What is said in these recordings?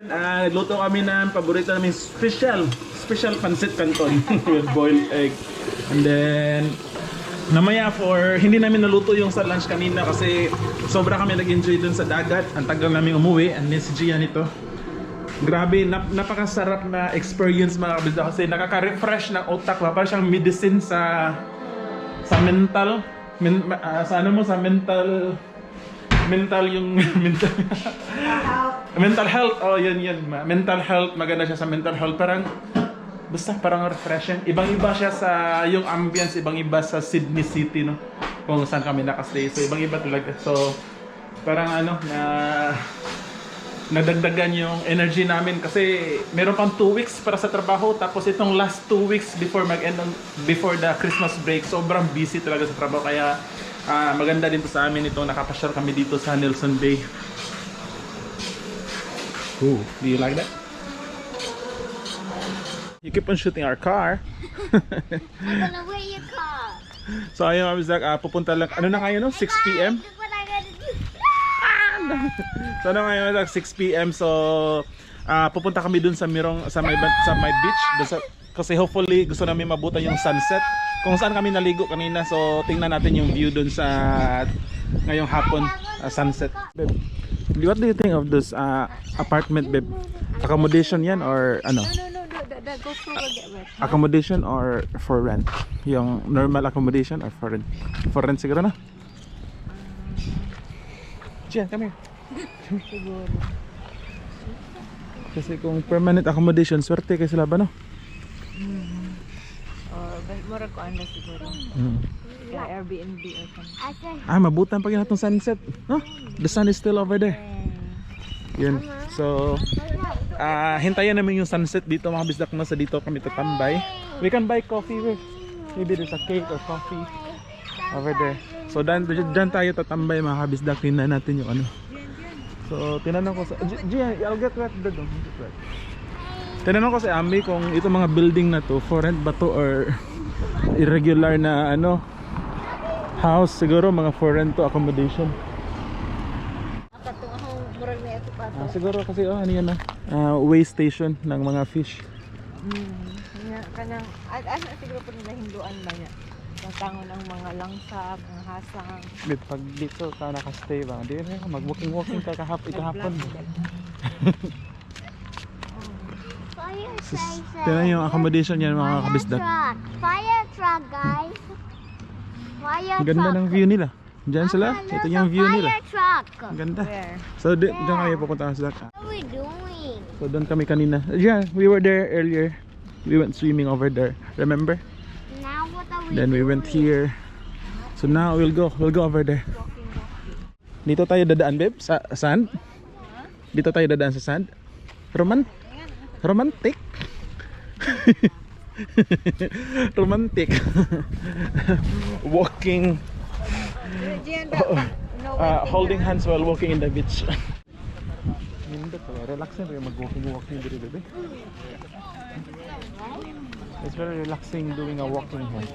Nagluto kami ng paborito namin special pancit canton with boiled egg. And then namaya hindi namin naluto yung sa lunch kanina kasi sobra kami nag-enjoy dun sa dagat. Ang tagal namin umuwi. And then si Gian ito. Grabe, napakasarap na experience mga kabisda kasi nakaka-refresh ng utak. Parang siyang medicine sa mental. Sa mental yung mental health. Oh, yun. Mental health, maganda siya sa mental health. Parang refreshing. Ibang-iba siya sa yung ambience, ibang-iba sa Sydney City, no? Kung saan kami nakastay. So, ibang-iba talaga. So, parang nadagdagan yung energy namin kasi meron pang 2 weeks para sa trabaho. Tapos itong last 2 weeks before the Christmas break, sobrang busy talaga sa trabaho. Kaya maganda din po sa amin itong nakapasyal kami dito sa Nelson Bay. Ooh, do you like that? You keep on shooting our car. I'm gonna wear your car. So ayun mga Bisdak, pupunta lang, ano na kayo no? 6 PM? That's what I'm gonna do. So ano ngayon, 6 PM. So pupunta kami dun sa may beach kasi hopefully gusto namin mabutan yung sunset kung saan kami naligo kanina. So tingnan natin yung view dun sa ngayong hapon, sunset. Babe, what do you think of this apartment, babe? Accommodation yan or ano? No, that goes for get wet. Accommodation or for rent? Yung normal accommodation or for rent? For rent siguro na? Gian, come here. Siguro. Kasi kung permanent accommodation, swerte kayo sila ba no? Or mura ko anda siguro. Yeah, Airbnb or something. Mabutan pag yun itong sunset. Huh? The sun is still over there. Yun. So, hintayin namin yung sunset dito mga Bisdak na sa dito kami tatambay. We can buy coffee. Maybe there's a cake or coffee over there. So, dyan tayo tatambay mga Bisdak. Tingnan natin yung ano. So, tinanong ko sa... Gian, I'll get wet. Tinanong ko sa Ami kung itong mga building na to, for rent ba to or irregular na ano, house. Siguro mga for rent to accommodation. Siguro kasi ano yan na way station ng mga fish. Kanang siguro po nila hinduan ba niya? Tangon ang mga langsab, mga hasang. Pag dito ka nakastay ba, di rin mag-walking ka kahapon. Tignan yung accommodation yan mga kabisdak. Fire truck, guys. Fire truck. Ganda ng view nila. Diyan sila. Ito yung view nila. Fire truck. Ganda. Where? So diyan kami pupunta sa Bisdak. What are we doing? So doon kami kanina. Yeah, we were there earlier. We went swimming over there. Remember? Now what are we Then we went here. So now we'll go over there. Dito tayo dadaan, babe, sa sand. Dito tayo dadaan sa sand. Romantic. Romantic. Walking. Holding hands while walking in the beach. Relaxing rin mag-walking dito, baby. It's very relaxing doing a walking here.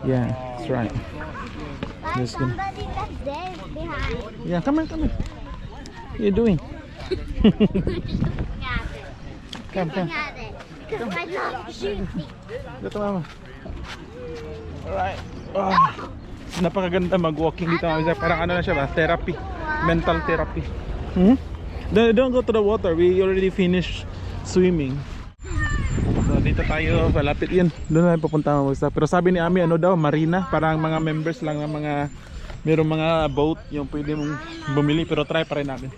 Yeah, that's right. There's somebody that's there behind. Yeah, come here. What are you doing? Come. Because I love shooting. Dito mama. Alright. Napakaganda mag-walking dito. Parang ano na siya ba? Therapy. Mental therapy. Don't go to the water. We already finished swimming. So dito tayo, malapit yun. Doon na pupunta mga. Pero sabi ni Ami, ano daw, marina. Parang mga members lang ng mga, mayroong mga boat yung pwede mong bumili. Pero try pa rin namin.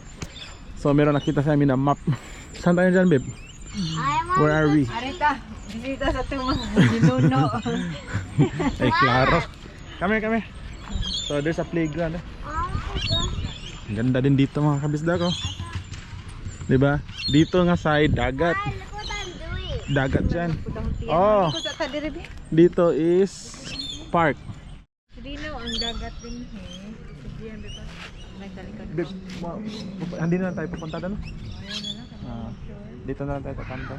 So meron nakita sa amin na map. Saan tayo dyan, babe? Where are we? Arita, bisita sa itong mga ninuno. Ay, klaro. Come here. So there's a playground. Ang ganda din dito mga kabisdak ko. Diba? Dito nga side, dagat. Dagat dyan. Oh, dito is park. Dino ang dagat din Hindi na tayo pupunta doon. Dito na lang tayo pupunta.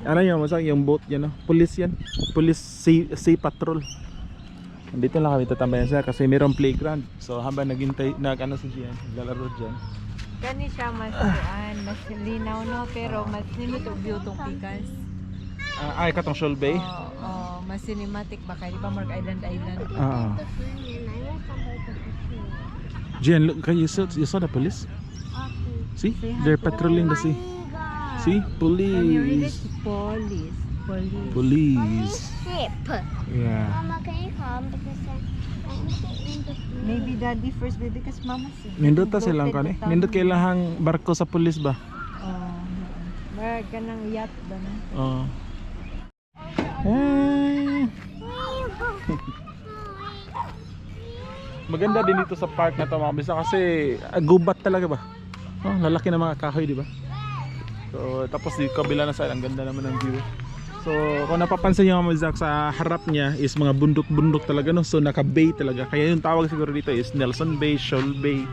Ano yun? Yung boat yan, no? Police yan. Police sea patrol. Dito lang kami tatambayan siya kasi mayroong playground. So habang naghintay, ano si Gian, naglalaro dyan. Kani siya mas linaw no, pero mas niluto view tong pikas. Ay, katong Shoal Bay? Mas cinematic ba kay di ba Mark Island Island? Jen, look, you saw the police? See? They're patrolling the sea. See? Police. Police. Ship. Yeah. Mama, can you come? Because I need to in the Maybe daddy first baby kasi mama si. Nindot ta silang kani. Nindot kailahang barko sa police ba? Marag ka ng yacht ba na? Maganda din dito sa park na to mga bisa kasi gubat talaga ba? Lalaki na mga kahoy, di ba? So tapos di kabila na side, ang ganda naman ng view. So kung napapansin niyo mga Bisdak, sa harap niya is mga bundok-bundok talaga no. So naka-bay talaga. Kaya yung tawag siguro dito is Nelson Bay, Shoal Bay,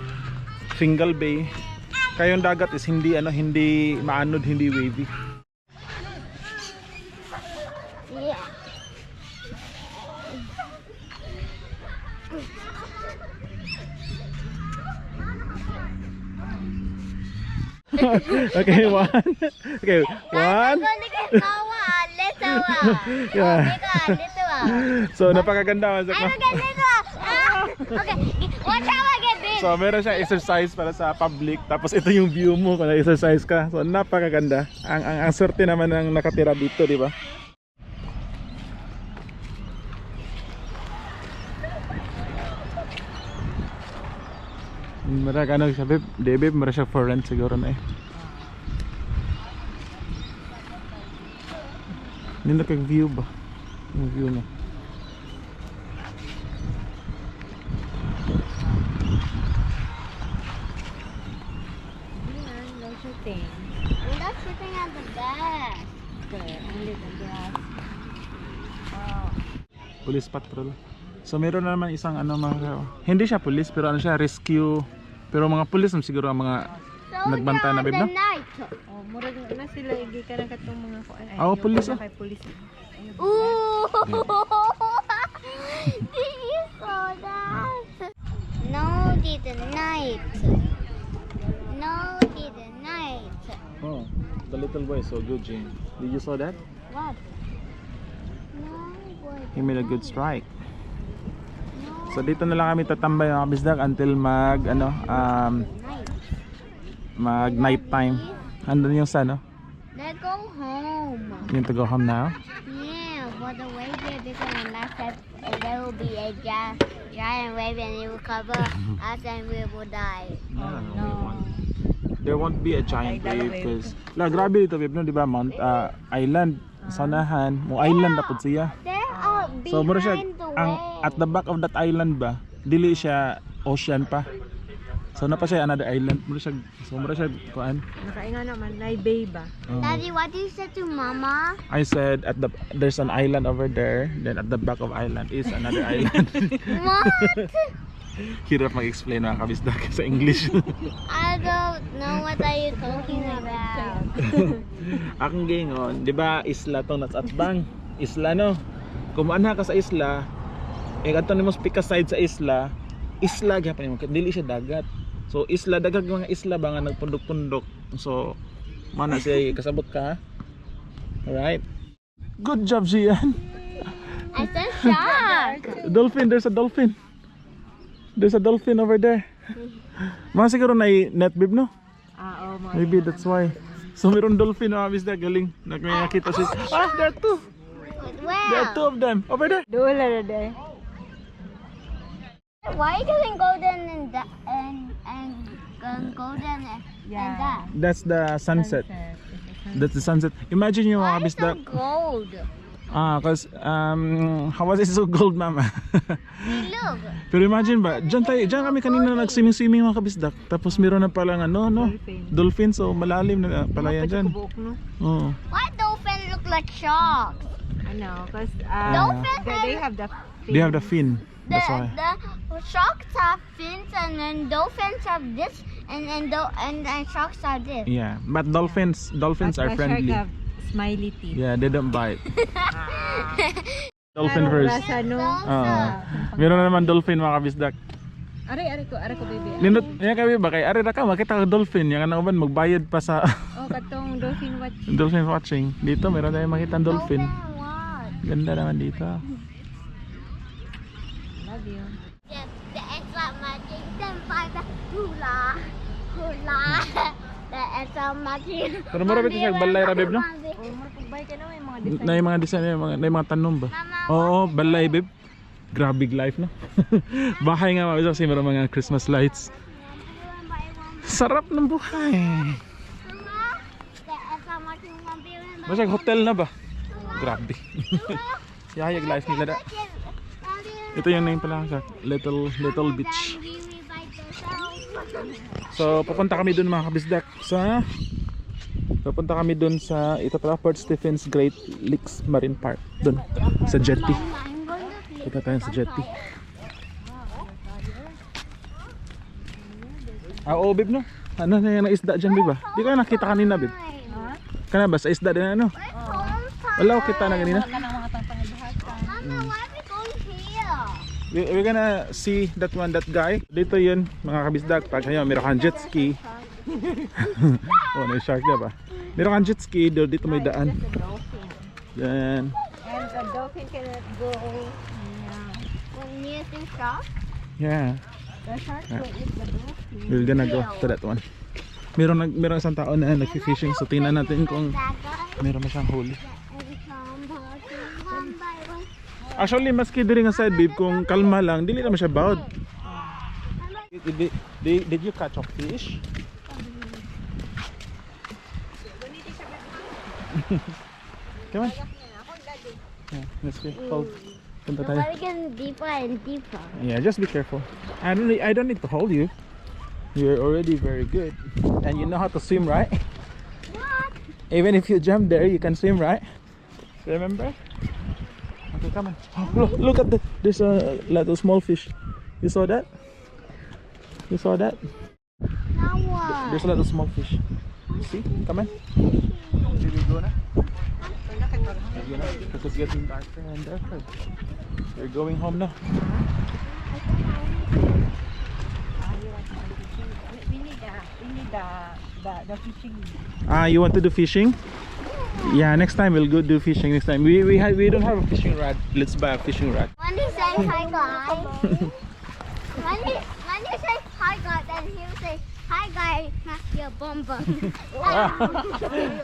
Fingal Bay. Kaya yung dagat is hindi hindi maanod, hindi wavy. yeah. Okay, one. Okay, one. Yeah. So napakaganda mga Bisdak. Okay, watch how I get this. So meron siya exercise para sa public. Tapos ito yung view mo kung na-exercise ka. So napakaganda. Ang swerte naman ng nakatira dito, di ba? Marag ano siya, babe? Di, babe, marag siya for rent siguro na eh. Hindi na kag-view ba? Yung view niya. No shooting. I'm not sitting on the bed. Okay, only the grass. Police patrol. So meron na naman isang mga hindi siya police pero siya rescue. Pero mga police siguro ang mga nagbanta na babe no? Murag na sila gikan katong mga kuan. Police Kay police. Ooh! Did you saw that? No, did night. No, did night. Oh, the little boy is so good, Jane. Did you saw that? What? No, boy. He made a good strike. So dito na lang kami tatambay mga Bisdak until mag night time. Andun yung sun, no? Let's go home. You need to go home now? Yeah, but the wave here, because the last step, there will be a giant wave and it will cover us and we will die. No. There won't be a giant wave because grabe dito babe no, di ba? Mount Island, Sanahan, mo island na pud siya. There are So mura siya behind the ang wave. at the back of that island ba? Dili siya ocean pa. So na pa siya another island. Mura siya kuan. Nakainga naman nay bay ba? Daddy, what did you say to Mama? I said there's an island over there, then at the back of island is another island. What? Hirap mag-explain mga kabisdak sa English. I don't know what are you talking about. Akong gingon, di ba isla tong natsatbang? Isla no? Kumaanha ka sa isla, kanto nimo pick side sa isla gyapon nimo, dili siya dagat. So isla, dagat mga isla ba nga nagpundok-pundok. So mana siya kasabot ka. Alright. Good job, Gian. I said shark. Dolphin, there's a dolphin. There's a dolphin over there. Mga siguro na net babe no? Maybe that's why. So meron dolphin na Bisdak, galing. Nakita siya. There are two. There are two of them over there. Dula na day. Why doesn't golden and golden and that? That's the sunset. That's the sunset. Imagine yung Why mga is so Bisdak. gold? Cause how was it so cold, mama? Hey, look. Pero imagine ba, diyan kami kanina nag-swimming mga kabisdak. Tapos meron na pala dolphin, so malalim na pala yan dyan. Oo. Why dolphin look like sharks? I know, cause Dolphins they have the They have the fin. That's why. The sharks have fins and then dolphins have this and sharks have this. Yeah, but dolphins are friendly. Have smiley teeth. Yeah, they don't bite. Dolphin first. Rasa no. Meron na naman dolphin mga kabisdak. Ari ko baby. Nindot niya kami ba kay ari ra ka makita ka dolphin yang ano man magbayad pa sa Oh, katong dolphin watch. dolphin watching. Dito meron tayong makita dolphin. What? Ganda naman dito. Love you. The extra magic, then by the hula. The extra magic. Pero marami ito siya balay ra babe no? Oh, mo pagbay ka na may mga design. Na yung mga design na yung mga tanong ba? Oo, balay babe. Grabe life no. Bahay nga mga kasi meron mga Christmas lights. Sarap ng buhay. Masag hotel na ba? Grabe. Yayag life nila da. Ito yung name pala sa Little Beach. So pupunta kami dun mga kabisdak pupunta kami dun sa ito pala Port Stephens Great Lakes Marine Park dun sa jetty. Kita tayo sa jetty. Oo babe no? Ano na yung isda dyan babe ba? Di ka nakita kanina babe? Kana ba sa isda din ano? Wala ko kita na kanina. Mama, why are we going here? We're gonna see that guy. Dito yun mga kabisdak. Pag ngayon meron kang jet ski. Oh may shark na ba? Meron kang jet ski. Dito may daan. Then And the dolphin cannot go. Near the shop? yeah, The shark will eat the dolphin. we're gonna go to that one. Meron isang tao na nag-fishing. So tingnan natin kung meron na siyang huli. Actually maski diri nga side babe kung kalma lang dili naman siya bawd. Did you catch a fish? Come on. Yeah, let's go. Hold. Punta tayo. We're getting deeper and deeper. Yeah, just be careful. I don't need to hold you. You're already very good. And you know how to swim, right? What? Even if you jump there, you can swim, right? Remember? Okay, come on. Oh, look at that. There's a lot of small fish. You saw that? You saw that? Now what? There's a lot of small fish. See? Come on. Did we go now? You know, because it's getting darker and darker. We're going home now. We need the fishing. Ah, you want to do fishing? Yeah, next time we'll go do fishing. Next time we don't have a fishing rod. Let's buy a fishing rod. When you say hi guys, when you say hi guys, then he'll say hi guys, your bumper.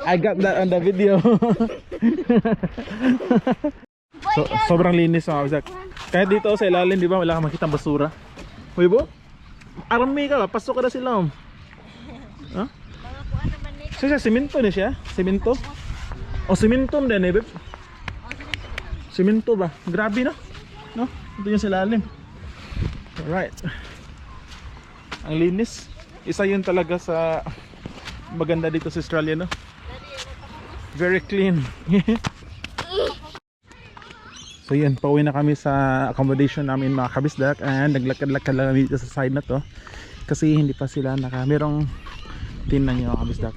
I got that on the video. Sobrang linis mga kabisdak. Kahit dito sa ilalim, di ba, wala kang makitang basura. Uy bo, arami ka ba? Pasok ka na sila. Huh? Siya, simento na siya? Simento? O simento din eh, babe? Simento ba? Grabe no? No? Ito yung sa ilalim. Alright. Ang linis. Isa yun talaga sa maganda dito sa Australia, no? Very clean. So yun, pauwi na kami sa accommodation namin mga kabisdak. And naglakad-lakad lang kami dito sa side na to kasi hindi pa sila merong tinan nyo mga kabisdak.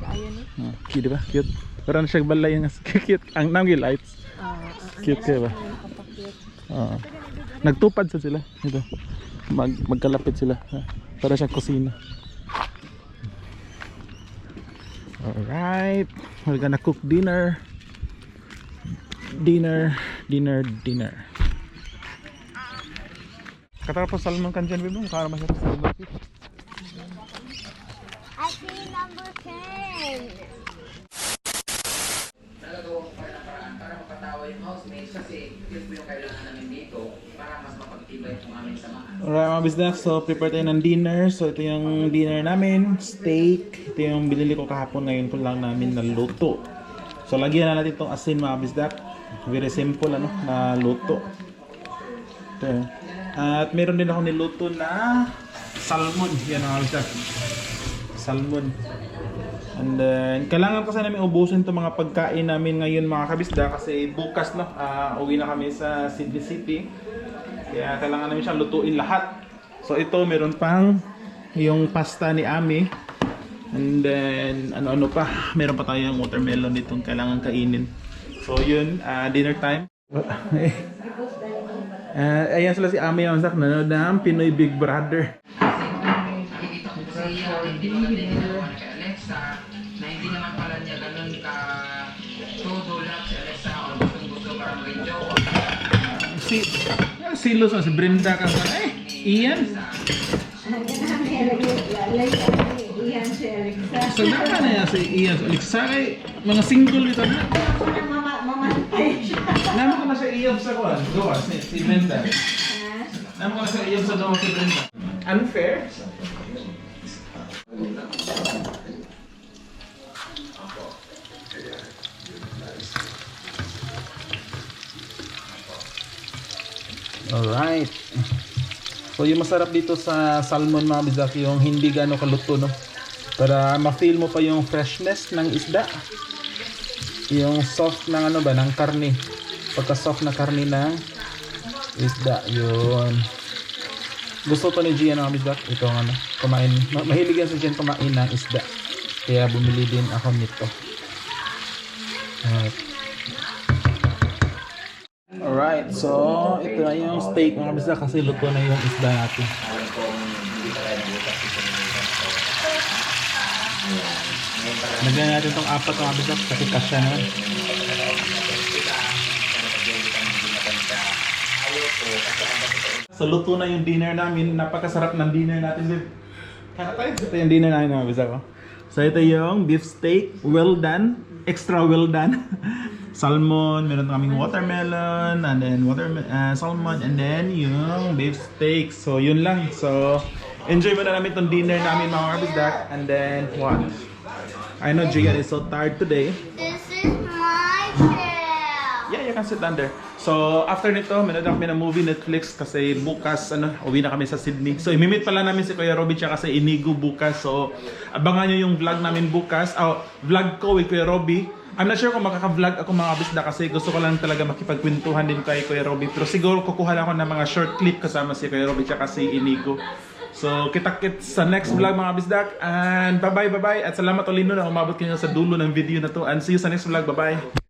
Cute diba? Cute. Pero na siyang balay yung cute. Ang nangi lights. Cute diba? Nagtupad sa sila. Ito. Magkalapit sila. Para siyang kusina. Alright. We're gonna cook dinner. Dinner. Katapos salmon kan dyan, Bibo. Para masarap sa salmon. I see number 10. Para mapatawa yung housemates kasi yun po yung kailangan namin dito para mas mapagtibay yung aming samahan. Alright mga bisdak, so prepare tayo ng dinner. So ito yung dinner namin, steak. Ito yung binili ko kahapon, ngayon ko lang namin naluto. So lagyan na natin itong asin mga bisdak. Very simple ano, na luto. Ito yun. At meron din ako niluto na salmon. Yan mga bisdak, salmon. And then kailangan kasi namin ubusin itong mga pagkain namin ngayon mga kabisda kasi bukas no, uwi na kami sa Sydney City. Kaya kailangan namin siyang lutuin lahat. So ito meron pang yung pasta ni Ami. And then ano-ano pa, meron pa tayong watermelon ditong kailangan kainin. So yun, dinner time. Ayan sila si Ami yung nanonood ng Pinoy Big Brother. Sia, hindi mo natin ginawa kay Alexa, na hindi naman pala niya ganun ka todo lang si Alexa o gustong-gusto parang rin joke. Silos na si Brenda ka sa Ian. Iyan si Alexa. So dapat na yan si Ian. Alexa kay mga single dito na. Mamantay siya. Naman ko na sa Ian sa kuwan. Gawa si Brenda. Naman ko na sa Ian sa gawa si Brenda. Unfair? Alright. So yung masarap dito sa salmon mga Bisdak, yung hindi gano'ng kaluto, no? Para ma-feel mo pa yung freshness ng isda. Yung soft ng ano ba, ng karne. Pagka-soft na karne ng isda, yun. Gusto to ni Gian mga Bisdak, itong ano, kumain. Mahilig yan sa Gian kumain ng isda. Kaya bumili din ako nito. Alright. Alright, so ito na yung steak mga Bisdak kasi luto na yung isda natin. Lagyan natin itong 4 mga Bisdak kasi kasya na. So luto na yung dinner namin. Napakasarap ng dinner natin, babe. Kaya tayo. Ito yung dinner namin mga Bisdak. So ito yung beef steak, well done, extra well done. Salmon, meron kaming watermelon, and then salmon, and then yung beef steak. So yun lang. So enjoy muna namin itong dinner namin mga Bisdak. And then what? I know Gian is so tired today. This is my chair. Yeah, you can sit down there. So after nito, manood kami ng movie Netflix kasi bukas uwi na kami sa Sydney. So imimit pala namin si Kuya Robby tsaka si Inigo bukas. So abangan nyo yung vlog namin bukas. Vlog ko with Kuya Robby. I'm not sure kung makaka-vlog ako mga Bisdak kasi gusto ko lang talaga makipagkwentuhan din kay Kuya Robby. Pero siguro kukuha lang ako ng mga short clip kasama si Kuya Robby tsaka si Inigo. So kita-kits sa next vlog mga Bisdak. And bye-bye. At salamat ulit na umabot kayo sa dulo ng video na to. And see you sa next vlog. Bye-bye.